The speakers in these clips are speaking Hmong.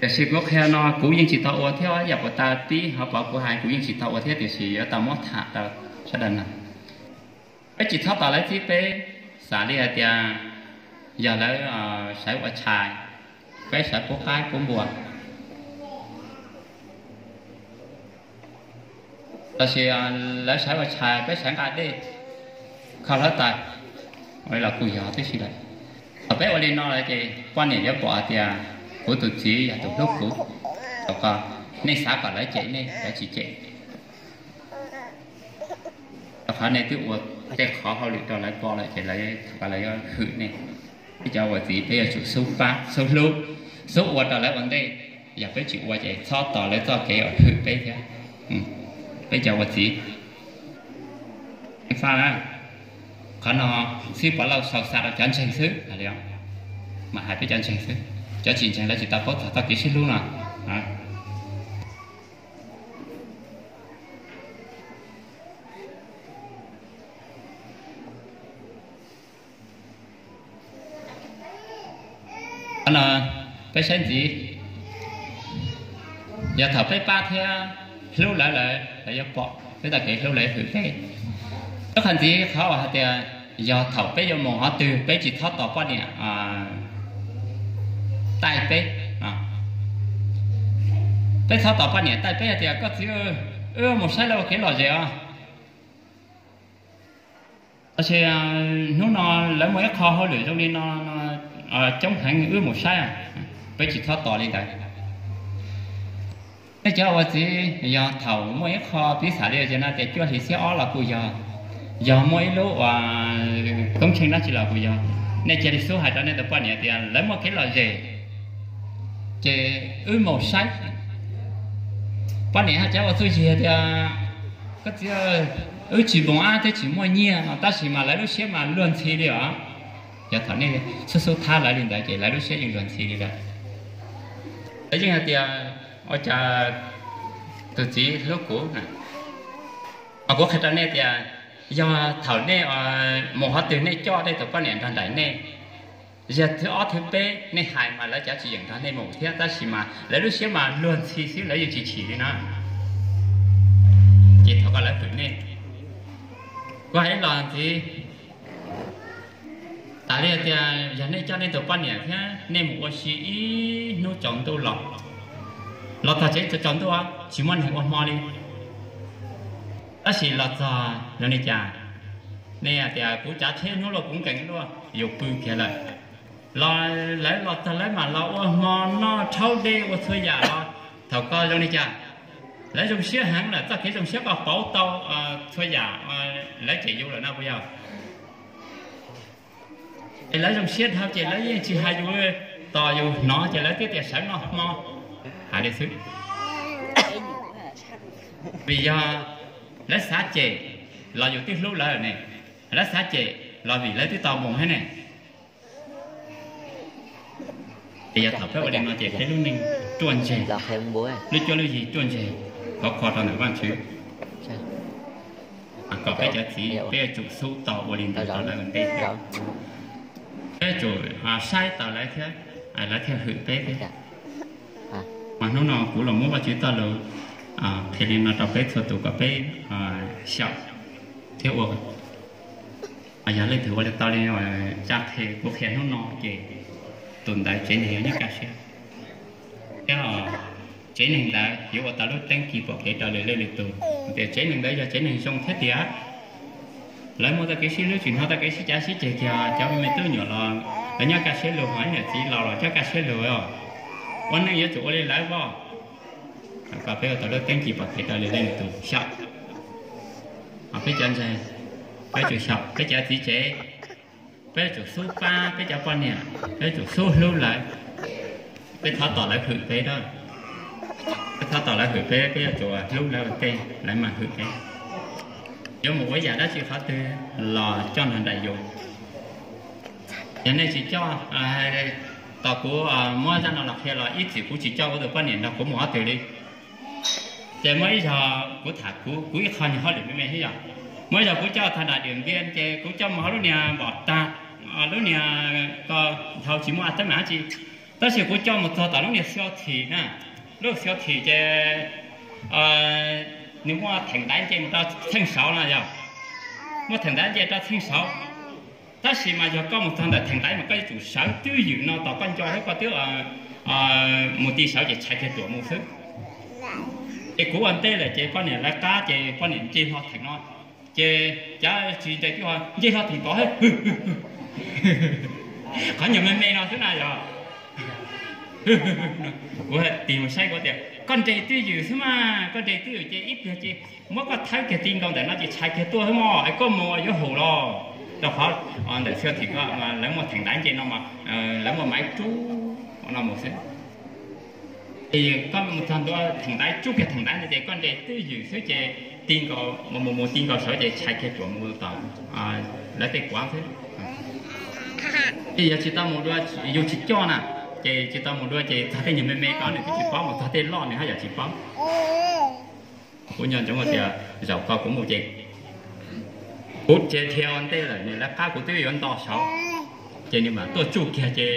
Tiam sis kuv qhia no kuv yeej tsis tau ua thiab, yam puas tas pib ho pov kuv hais kuv yeej tsis tau ua thiab, tiam sis yuav tau muab tham rau sawv daws no. Peb tsis txhob tos lawv txib peb, xav li hais tias yog lawv sawv ua tshais, peb sawv pub qaib pub npua, los sis lawv sawv ua tshais peb sawv nqa dej, kho hlab tais, los kuj yog tib si lawm. Thaum peb ua li no lawm ces poj niam yuav pom hais tias kuv tus txiv yog tus hlub kuv. Thaum ko nej xav kom lawv cem nej, lawv tsis cem. Rau qhov nej twb ua tej qhov hauj lwm rau lawv pom lawm ces lawv, thaum ko lawv yuav hwm nej. Peb cov ua txiv peb yuav tsum xub pab, xub hlub, xub ua rau lawv ua ntej. Yog peb tsis ua ces txhob tos lawv txoj kev uas hwm peb thiab. Peb cov ua txiv, qhov no Txwj Pov Lauj sau xa rau cov ntseeg xwb, mas hais peb cov ntseeg xwb, cov tsis ntseeg lawv tsis tau paub txog txoj kev sib hlub no. Qhov no peb saib ntxiv, yog thaum peb pab thiab hlub lawv lawm lawv yuav pom peb txoj kev hlub, lawv yuav hwm peb. Lub qhov ntxiv qhov uas hais tias yog thaum peb yuav mus qhov twg peb tsis txhob tos poj niam taij peb. Peb txhob tos poj niam taij peb hais tias koj txiv, wb mus saib lawv ua kev lom zem os. Tab sis hnub no lawv muaj ib qho hauj lwm zoo li no, coob heev, wb mus saib. Peb tsis txhob tos li ntawd. Nej cov ua txiv, yog thaum muaj ib qho piv xam li ces no tias cuaj hlis xiab ob los kuj yog, yog muaj ib lub uas koob tsheej dab tsi los kuj yog, nej cia li xub hais rau nej tus poj niam tias lawv muaj kev lom zem ces wb mus saib. Poj niam ho cov ua txuj ci tias koj txiv, wb tsis mus ab thiab tsis muaj nyiaj no, tab sis mas lawv lub siab mas luag ntxhi li os. Yog thaum nej xub xub thab lawv li ntawd ces lawv lub siab yeej luag ntxhi li lawm. Lawv yeej hais tias ua cas tus txiv hlub kuv. Mas kuv qhia rau nej tias yog thaum nej mus qhov twg nej coj nej tus poj niam nrog nraim nej, yog thib ob thib peb nej hais mas lawv cov tsis yeem nrog nej mus thiab, tab sis mas lawv lub siab mas luag ntxhi xwb, lawv yeej tsis chim li no. Ces thaum ko lawv hwm nej. Kuv hais ib los ntxiv, tas li tias yog nej coj nej tus poj niam thiab nej mus ua si ib hnub tsaus ntuj los, los txog tsev tsaus ntuj tsis muaj neeg ua hmo li. Tab sis los txog zoo li cas, nej hais tias kuv cav tsheb hnub luaj kuv nkees luaj, yus pw kiag lawm. Los lawv los txog lawv mam los ua hmo noj rhaub dej ua txhua yam los thaum ko zoo li cas, lawv zoo siab heev lawm, txoj kev zoo siab ko pauv tau txhua yam, lawv cem yus lawm no puas yog? Es lawv zoo siab dhau ces lawv yeej tsis hais yus, tos yus hnov ces lawv twb tias sawv noj hmo, hais li xwb. Vim yog lawv xav cem los yus twb hlub lawv ne, lawv xav cem los vim lawv twb tau mus thiab ne. Ces yog thaum peb ua li no ces peb lub neej ruaj ntseg, lub cuab lub yig ruaj ntseg, khov kho rau ntawm Vajtswv. Kom peb cov txiv peb yuav tsum xub tau ua li ntawd rau lawv ua ntej thiab. Peb yuav tsum saib taus lawv thiab, lawv thiaj hwm peb thiab. Mas hnub no kuv los muab Vajtswv txoj lus qhia li no rau peb txhua tus kom peb xyaum thiab ua. Yog leej twg ua li tau li caj qhia kuv qhia hnub no ces tus ntawd tsev neeg yuav nyob kaj siab. Thiab tsev neeg ntawd yuav ua tau lub teeb ci pom kev rau lwm leej lwm tus tias tsev neeg ntawd yog tsev neeg zoo thiab tias lawv muaj txoj kev sib hlub tsis hnov txoj kev sib cav sib ceg kiag. Cov me tub me nyuam los lawv nyob kaj siab lug, ho ib niam txiv laus los nyob kaj siab lug os. Ua neej yuav tsum ua li lawv os. Kom peb ua tau lub teeb ci pom kev rau lwm leej lwm tus xyaum. Peb cov ntseeg, peb tsum xyaum, peb cov txiv tsev, peb tsum xub pab peb cov poj niam, peb tsum xub hlub lawv. Peb txhob tos lawv hwm peb a. Peb txhob tos lawv hwm peb, peb yuav tsum hlub lawv ua ntej lawv mam hwm peb. Yuav mus ua yam dab tsi qhov twg los coj nrog nraim yus. Yog nej tsis coj, tos kuv muab zaj no los qhia los ib txwm kuv tsis coj kuv tus poj niam nrog kuv mus qhov twg li. Ces muaj ib zaug kuv tham kuv, kuv ib qho nyuag hauj lwm me me thiab yog, muaj ib zaug kuv coj thaj nram Diam Npiaj ces kuv coj mus hauv lub niag npom tag, lub niag ko dhau tsis muaj a teeb meem dab tsi. Tab sis kuv coj mus txog tom lub niag xyoo thim na, lub xyoo thim ces nws muaj theem ntaiv nce mus rau txheej saud no yog, muaj theem ntaiv nce rau txheej saud. Tab sis mas yog koj mus txog ntawm theem ntaiv mas koj yuav tsum sawv twj ywm no tos koj nco thiab koj twb mus ti saud ces tshais kiag ruam mus xwb. Ces kuv ua ntej lawm ces poj niam lawv qab ces poj niam nce hlo theem no, ces cav tsis nres twb ho nce hlo theem tod, qhov nyuag me me no xwb na yog. Kuv tig mus saib kuv tias koj nres twj ywm xwb mas, koj nres twj ywm ces ib pliag ces muab koj thawb kiag ti nkaus ntawm no ces tshais kiag tuaj xwb mog, es koj mus yuav haum los. Rau qhov ntawm xyoo thim ko lawv muaj theem ntaiv nce no mas lawv muaj maiv rub no mus xwb. Es koj mus txog ntua theem ntaiv, tsub kiag theem ntaiv ntawd ces koj nres twj ywm xwb ces ti nkaus mus mus ti nkaus saud ces tshais kiag ruam mus tom lawv tej kuav xwb. Ces yog tsis tau mus dua, yus tsis coj na, ces tsis tau mus dua ces txog tej nyuag me me ko nws twb tsis paub, mus txog tej loj nws haj yam tsis paub. Kuv nco ntsoov tias zaum ko kuv mus ces kuv tsev dhia ua ntej lawm nws lawv qab kuv twb yuav nto saud, ces nws mam tuaj tsuj kiag ces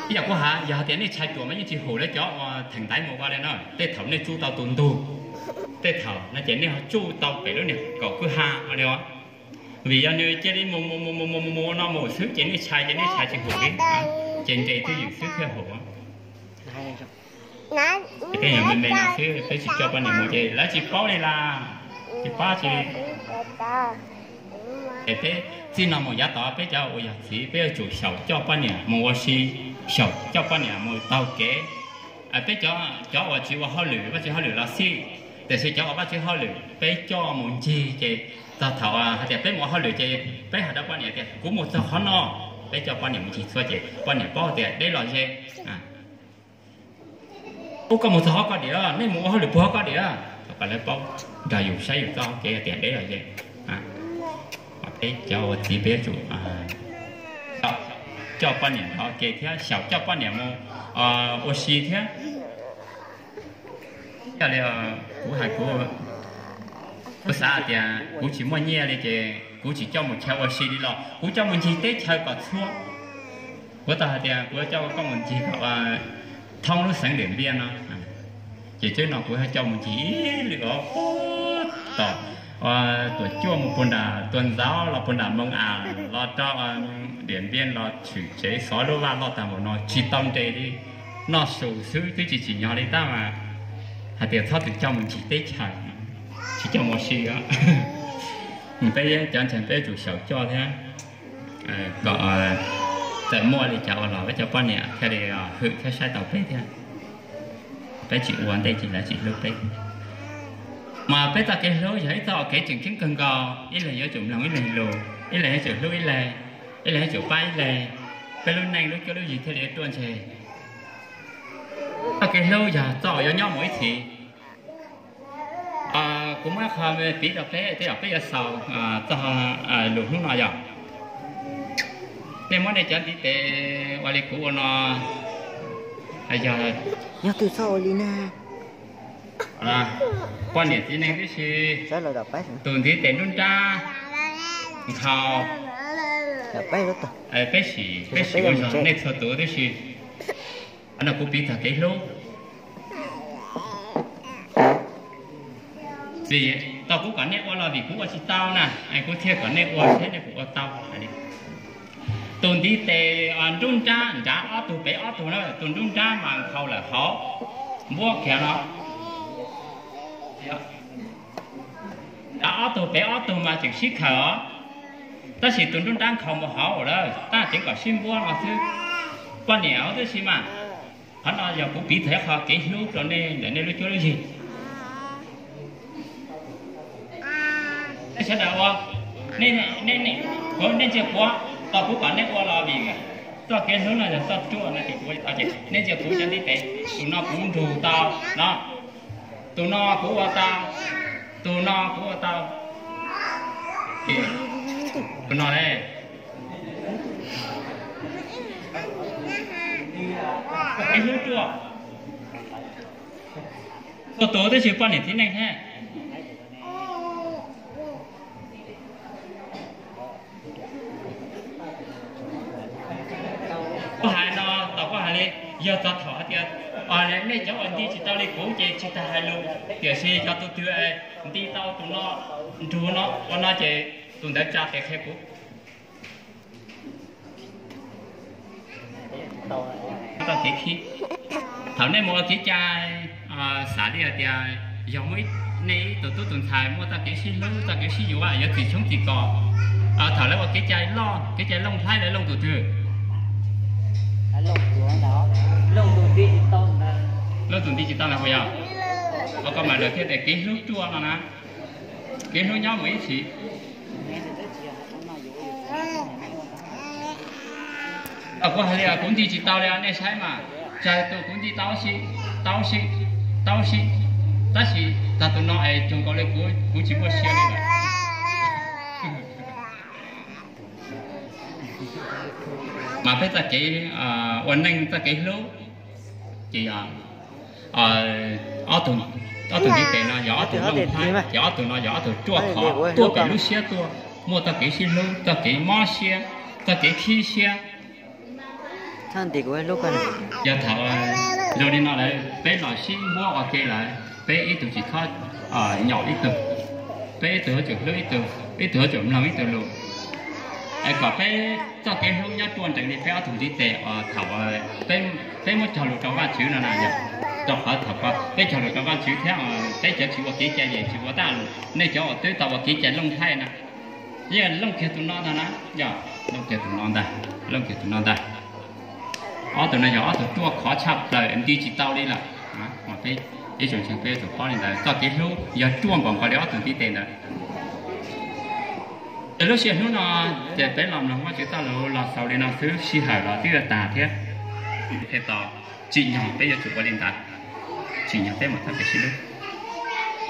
ib yam kuv hais, yog hais tias nej tshais ruam mas yeej tsis haum lawv cov uas theem ntaiv mus ua li na. Tej thaum nej tsuj tau tus ntug, tej thaum no ces nej ho tsuj tau pem lub niag kaum kwj ha li os. Vim yog nws cia li mus mus mus mus mus mus mus no mus xwb ces nej tshais ces nej tshais tsis haum li, ces nres twj ywm xwb thiaj haum. Tej me me no xwb peb tsis coj poj niam mus ces lawv tsis paub li las, tsis pab tsis li. Es peb txij no mus yav tod peb cov uas yog txiv peb yuav tsum xyaum coj poj niam mus ua si, xyaum coj poj niam mus taug kev. Peb cov, cov uas tsis ua hauj lwm vaj tse hauj lwm los xij, tiam sis cov uas vaj tse hauj lwm peb coj mus ncig ces txog thaum hais tias peb mus ua hauj lwm ces peb hais rau poj niam tias kuv mus txog qhov no, peb coj poj niam mus ncig txhua ces poj niam paub tias deb los ze. Ub, koj mus txog hauv koj diam, nej mus ua hauj lwm puag hauv koj diam, kom lawv paub nrog yus saib yus txoj hauv kev tias deb los ze. Peb cov ua txiv peb yuav tsum coj poj niam ntawd ua ke thiab xyaum coj poj niam mus ua si thiab. Yog li kuv hais kuv, kuv xav hais tias kuv tsis muaj nyiaj li ces kuv tsis coj mus chaw ua si li los kuv coj mus ncig teb chaws kom txhua. Kuv tau hais tias kuv coj koj mus ncig kom thoob lub xeev Diam Npiaj no, ces teb no kuv coj mus ncig ib lwm os, tom Tuam Cuaj mus puag nram Tuam Ntxauv los puag nram Moo Am los rau Diam Npiaj los tshwm tsev xov lub vaj loj tag npaum no tsis tau nres li. Noj su xwb twb tsis tsim nyog li tab mas hais tias txhob tus coj mus ncig teb chaws, tsis coj mus ua si. Peb cov ntseeg peb yuav tsum xyaum coj thiab, kom txawm muaj li cas ua los peb cov poj niam thiaj li hwm thiab saib taus peb thiab. Peb tsis ua ntej ces lawv tsis hlub peb. Mas peb txoj kev hlub yog ib txoj kev tseem ceeb kawg nkaus, ib leeg yuav tsum mloog ib leeg lus, ib leeg yuav tsum hlub ib leeg, ib leeg yuav tsum pab ib leeg, peb lub neej lub cuab lub yig thiaj li ruaj ntseg. Txoj kev hlub yog txoj uas yuav nyob mus ib txhis. Kuv muab qho piv rau peb, tej zaum peb yuav xaus txog lus hnub no yog, nej muab nej cov ntiv tes ua li kuv ua no, yog, yog tus txhob ua li na. Poj niam txiv neej tib si, tus ntiv tes nruab nrab nkhaus, peb sim, peb sim ua zog nej txhua tus tib si. Qhov no kuv piv txog kev hlub. Vim tau kuv kom nej ua los vim kuv ua tsis tau na, kuv thiaj kom nej ua thiab nej puas ua tau. Tus ntiv tes nruab nrab nrad ob tug pem ob tug na, tus nruab nrab mas nkhaus lawm hauv, npuab kiag no. Nrad ob tug pem ob tug mas tseem sib khaws os, tab sis tus nruab nrab nkhaus mus hauv lawm, tab tseev kom sib npuab no xwb. Poj niam huv tib si mas, qhov no yog kuv piv txog ib qho kev hlub rau nej ntawm nej lub cuab lub yig. Nej sawv daws ua, nej ntsia kuv, tau kuv kom nej ua los vim txoj kev hlub no yog txoj ruaj no ces kuv ua li tau ces nej ntsia kuv cov ntiv tes, tus no kuv nrug tau no, tus no kuv ua tau, tus no kuv ua tau, tus no le. Kev hlub ruaj, txhua tus twb tsis poj niam txiv neej thiab. Koj hais no, tau koj hais li, Txog thaum hais tias nej cov uas nti tsis tau li kuv ces tsis tas hais lus, tiam sis yog tus twg nti tau tus no, nrug no ua no ces tus ntawd tsa tes qhia kuv. Tau kev khib. Thaum nej mus ua kev cai, xav li hais tias yog muaj nej ib tug tub tus ntxhais muaj txoj kev sib hlub, txoj kev sib yuav yuav txim tshoob txim kos, thaum lawv ua kev cai loj, kev cai Looj Thaib lawv looj tus twg? Looj tus nti tsis tau ntag puas yog? Ua koj mas lawv thiaj tias kev hlub ruaj no na, kev hlub nyob mus ib txhis. Kuv hais li kuv nti tsis tau li nej saib mas, tsawg tus kuv nti tau si, tau si, tau si, tab sis tag tus no es cuag nkaus li kuv tsis muaj siab li lawm. Mas peb txoj kev ua neej txoj kev hlub ces yog ob tug ntiv tes no yog ob tug Looj Thaib, ces ob tug no yog ob tug ruaj khov tuaj pem lub siab tuaj, muaj txoj kev sib hlub, txoj kev mob siab, txoj kev khib siab. Yog thaum zoo li no lawm peb los sib npuab ua ke lawm, peb ib tug tsis txhob nyaum ib tug, peb ib tug yuav tsum hlub ib tug, ib tug yuav tsum mloog ib tug lus, es kom peb txoj kev hlub nyob ruaj nrees li peb ob tug ntiv tes uas thaum peb muab cog lus rau Vajtswv no na yog. Rau qhov thaum peb cog lus rau Vajtswv thiab peb cov tsis ua kev cai ces tsis ua tau, nej cov uas twb tau ua kev cai Looj Thaib na, yeej looj kiag tus no ntag na, yog looj kiag tus no ntag, looj kiag tus no ntag. Ob tug no yog ob tug ruaj khov tshaj plaws nti tsis tau li lawm. Peb ib tsoom ntseeg peb yuav tsum paub li ntawd, txoj kev hlub yog ruaj npaum nkaus li ob tug ntiv tes ntawd. Ces lub sij hawm hnub no ces peb los mloog Vajtswv txoj lus los xaus li no xwb, sij hawm los twb yuav tag thiab. Qhia tau tsim nyog peb yuav tsum ua li ntawd, tsim nyog peb mus txoj kev sib hlub.